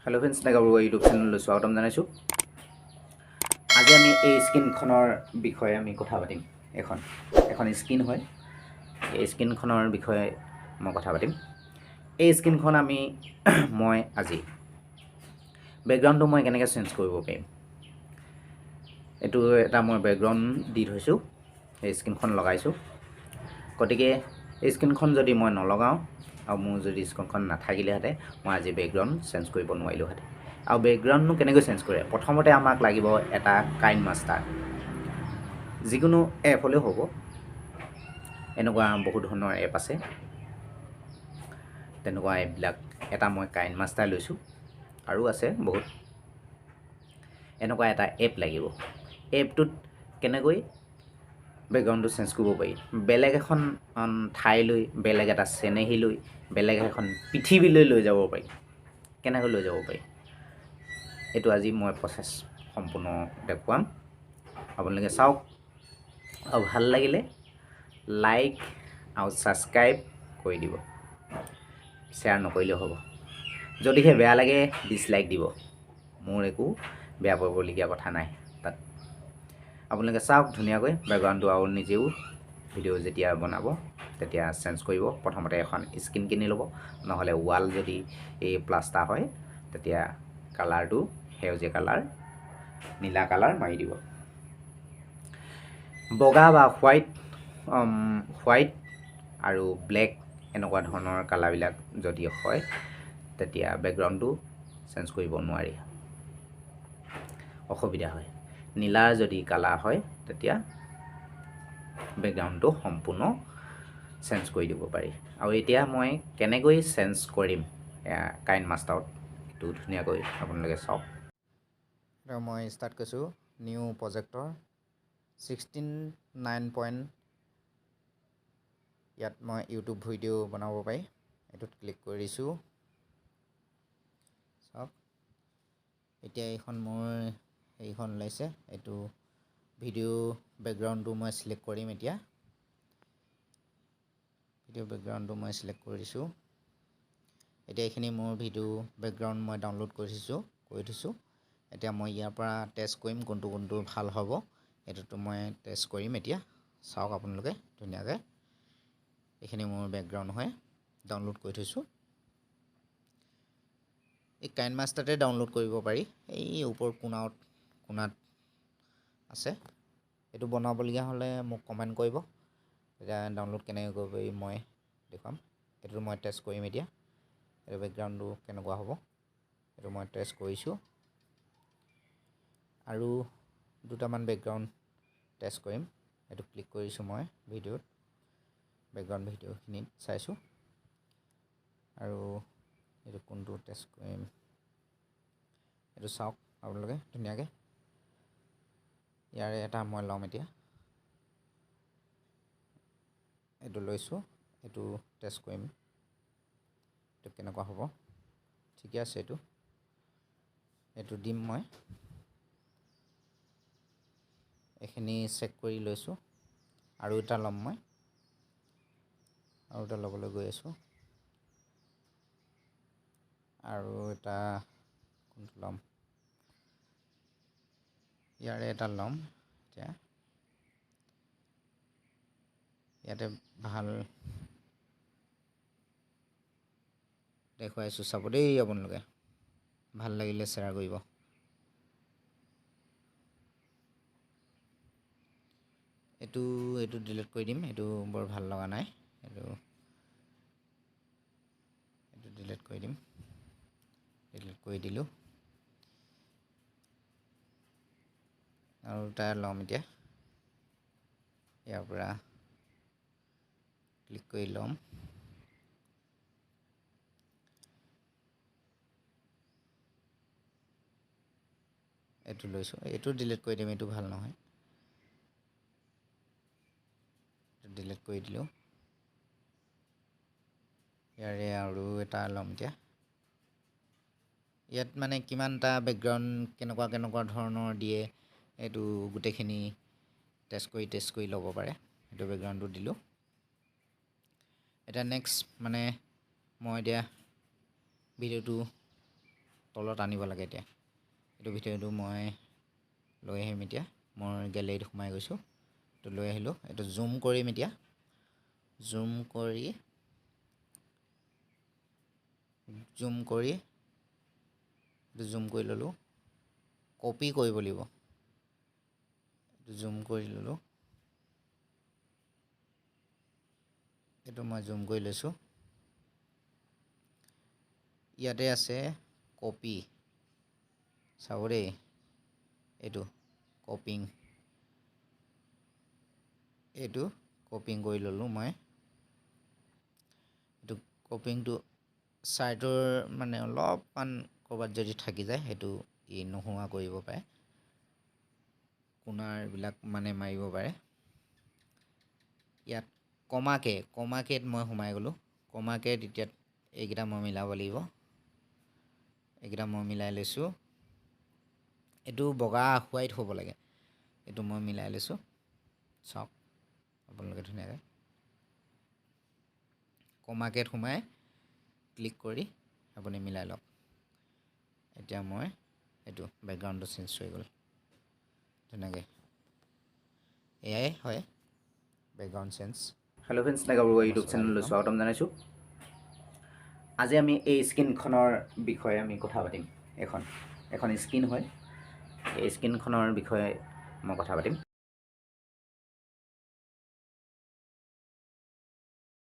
Hello' friends, নাগাবৰুৱা YouTube চেনেললৈ স্বাগতম জনাইছোঁ। আজি আমি এই স্ক্ৰীণখনৰ বিষয়ে আমি কথা পাতিম। এখন এখন স্ক্ৰীণ হয়, এই স্ক্ৰীণখনৰ বিষয়ে মই কথা পাতিম। এই স্ক্ৰীণখন মই আজি বেকগ্ৰাউণ্ডটো মই কেনেকৈ চেঞ্জ কৰিব পাৰিম, এইটো এটা মই বেকগ্ৰাউণ্ড দি থৈছোঁ, এই স্ক্ৰীণখন লগাইছোঁ। গতিকে এই স্ক্ৰীণখন যদি মই নলগাওঁ আৰু মোৰ যদি স্ক্ৰীণখন নাথাকিলেহেঁতেন, মই আজি বেকগ্ৰাউণ্ড চেঞ্জ কৰিব নোৱাৰিলোঁহেঁতেন। আৰু বেকগ্ৰাউণ্ডনো কেনেকৈ চেঞ্জ কৰে? প্ৰথমতে আমাক লাগিব এটা কাইন মাষ্টাৰ, যিকোনো এপ হ'লেও হ'ব। এনেকুৱা বহুত ধৰণৰ এপ আছে, তেনেকুৱা এপবিলাক। এটা মই কাইন মাষ্টাৰ লৈছোঁ, আৰু আছে বহুত। এনেকুৱা এটা এপ লাগিব। এপটোত কেনেকৈ বেকগ্ৰাউণ্ডটো চেঞ্জ কৰিব পাৰি, বেলেগ এখন ঠাইলৈ, বেলেগ এটা চেনেহীলৈ, বেলেগ এখন পৃথিৱীলৈ লৈ যাব পাৰি, কেনেকৈ লৈ যাব পাৰি, এইটো আজি মই প্ৰচেছ সম্পূৰ্ণ দেখুৱাম। আপোনালোকে চাওক আৰু ভাল লাগিলে লাইক আৰু ছাবস্ক্ৰাইব কৰি দিব, শ্বেয়াৰ নকৰিলেও হ'ব। যদিহে বেয়া লাগে ডিছলাইক দিব, মোৰ একো বেয়া পাবলগীয়া কথা নাই তাত। আপোনালোকে চাওক ধুনীয়াকৈ বেকগ্ৰাউণ্ডটো, আৰু নিজেও ভিডিঅ' যেতিয়া বনাব তেতিয়া চেঞ্জ কৰিব। প্ৰথমতে এখন স্ক্ৰীণ কিনি ল'ব, নহ'লে ৱাল যদি এই প্লাষ্টাৰ হয় তেতিয়া কালাৰটো সেউজীয়া কালাৰ, নীলা কালাৰ মাৰি দিব। বগা বা হোৱাইট আৰু ব্লেক এনেকুৱা ধৰণৰ কালাৰবিলাক যদি হয় তেতিয়া বেকগ্ৰাউণ্ডটো চেঞ্জ কৰিব নোৱাৰি, অসুবিধা হয়। নীলা যদি কালাৰ হয় তেতিয়া বেকগ্ৰাউণ্ডটো সম্পূৰ্ণ চেঞ্জ কৰি দিব পাৰি। আৰু এতিয়া মই কেনেকৈ চেঞ্জ কৰিম কাইন মাষ্টাৰত, এইটো ধুনীয়াকৈ আপোনালোকে চাওক। এতিয়া মই ষ্টাৰ্ট কৰিছোঁ নিউ প্ৰজেক্টৰ 16:9 পইণ্ট। ইয়াত মই ইউটিউব ভিডিঅ' বনাব পাৰি, এইটোত ক্লিক কৰিছোঁ। চাওক এতিয়া এইখন মোৰ এইখন ওলাইছে। এইটো ভিডিঅ' বেকগ্ৰাউণ্ডটো মই চিলেক্ট কৰিম। এতিয়া ভিডিঅ' বেকগ্ৰাউণ্ডটো মই চিলেক্ট কৰিছোঁ। এতিয়া এইখিনি মোৰ ভিডিঅ' বেকগ্ৰাউণ্ড মই ডাউনলোড কৰি থৈছোঁ। এতিয়া মই ইয়াৰ পৰা টেষ্ট কৰিম কোনটো কোনটো ভাল হ'ব, এইটোতো মই টেষ্ট কৰিম। এতিয়া চাওক আপোনালোকে ধুনীয়াকৈ, এইখিনি মোৰ বেকগ্ৰাউণ্ড হয়, ডাউনলোড কৰি থৈছোঁ। এই কাইন মাষ্টাৰতে ডাউনলোড কৰিব পাৰি, এই ওপৰ কোণাত আছে। এইটো বনাবলগীয়া হ'লে মোক কমেণ্ট কৰিব, তেতিয়া ডাউনলোড কেনেকৈ কৰিব পাৰি মই দেখুৱাম। এইটো মই টেষ্ট কৰিম এতিয়া, এইটো বেকগ্ৰাউণ্ডটো কেনেকুৱা হ'ব এইটো মই টেষ্ট কৰিছোঁ। আৰু দুটামান বেকগ্ৰাউণ্ড টেষ্ট কৰিম। এইটো ক্লিক কৰিছোঁ মই ভিডিঅ'ত, বেকগ্ৰাউণ্ড ভিডিঅ'খিনিত চাইছোঁ। আৰু এইটো কোনটো টেষ্ট কৰিম এইটো চাওক আপোনালোকে ধুনীয়াকৈ। ইয়াৰে এটা মই ল'ম এতিয়া, এইটো লৈছোঁ, এইটো টেষ্ট কৰিম এইটো কেনেকুৱা হ'ব। ঠিকে আছে, এইটো দিম মই। এইখিনি চেক কৰি লৈছোঁ। আৰু এটা ল'ম মই, আৰু এটা ল'বলৈ গৈ আছোঁ। আৰু এটা কোনটো ল'ম, ইয়াৰে এটা ল'ম। এতিয়া ইয়াতে ভাল দেখুৱাইছোঁ, চাব দেই আপোনালোকে, ভাল লাগিলে শ্বেয়াৰ কৰিব। এইটো ডিলিট কৰি দিম, এইটো বৰ ভাল লগা নাই, এইটো ডিলিট কৰি দিম। ডিলিট কৰি দিলোঁ। আৰু এটা ল'ম এতিয়া, ইয়াৰ পৰা ক্লিক কৰি ল'ম। এইটো লৈছোঁ, এইটো ডিলিট কৰি দিম, এইটো ভাল নহয়, ডিলিট কৰি দিলোঁ। ইয়াৰে আৰু এটা ল'ম এতিয়া। ইয়াত মানে কিমানটা বেকগ্ৰাউণ্ড কেনেকুৱা কেনেকুৱা ধৰণৰ দিয়ে এইটো গোটেইখিনি টেষ্ট কৰি ল'ব পাৰে। সেইটো বেকগ্ৰাউণ্ডটো দিলোঁ। এতিয়া নেক্সট মানে মই এতিয়া ভিডিঅ'টো তলত আনিব লাগে। এতিয়া এইটো ভিডিঅ'টো মই লৈ আহিম। এতিয়া মোৰ গেলেৰীত সোমাই গৈছোঁ, এইটো লৈ আহিলোঁ। এইটো জুম কৰিম। এতিয়া জুম কৰি এইটো জুম কৰি ল'লোঁ। কপি কৰিব লাগিব। এইটো জুম কৰি ল'লোঁ। এইটো মই জুম কৰি লৈছোঁ। ইয়াতে আছে কপি, চাব দেই, এইটো কপিং, এইটো কপিং কৰি ল'লোঁ মই। এইটো কপিংটো ছাইডৰ মানে অলপমান ক'ৰবাত যদি থাকি যায়, সেইটো ই নোহোৱা কৰিব পাৰে, কোণাৰবিলাক মানে মাৰিব পাৰে। ইয়াত কমাকেত মই সোমাই গ'লোঁ। কমাকে তেতিয়া এইকেইটা মই মিলাব লাগিব। এইকেইটা মই মিলাই লৈছোঁ। এইটো বগা হোৱাইট হ'ব লাগে। এইটো মই মিলাই লৈছোঁ। চাওক আপোনালোকে ধুনীয়াকৈ কমাকেত সোমাই ক্লিক কৰি আপুনি মিলাই লওক। এতিয়া মই এইটো বেকগ্ৰাউণ্ডটো চেঞ্জ হৈ গ'ল ধুনীয়াকৈ। এয়াই হয় background change. Hello' friends, Naga Baruah YouTube masala চেনেললৈ দি স্বাগতম জনাইছোঁ। আজি আমি এই স্ক্ৰীণখনৰ বিষয়ে আমি কথা পাতিম। এখন এখন স্ক্ৰীণ হয়, এই স্ক্ৰীণখনৰ বিষয়ে মই কথা পাতিম।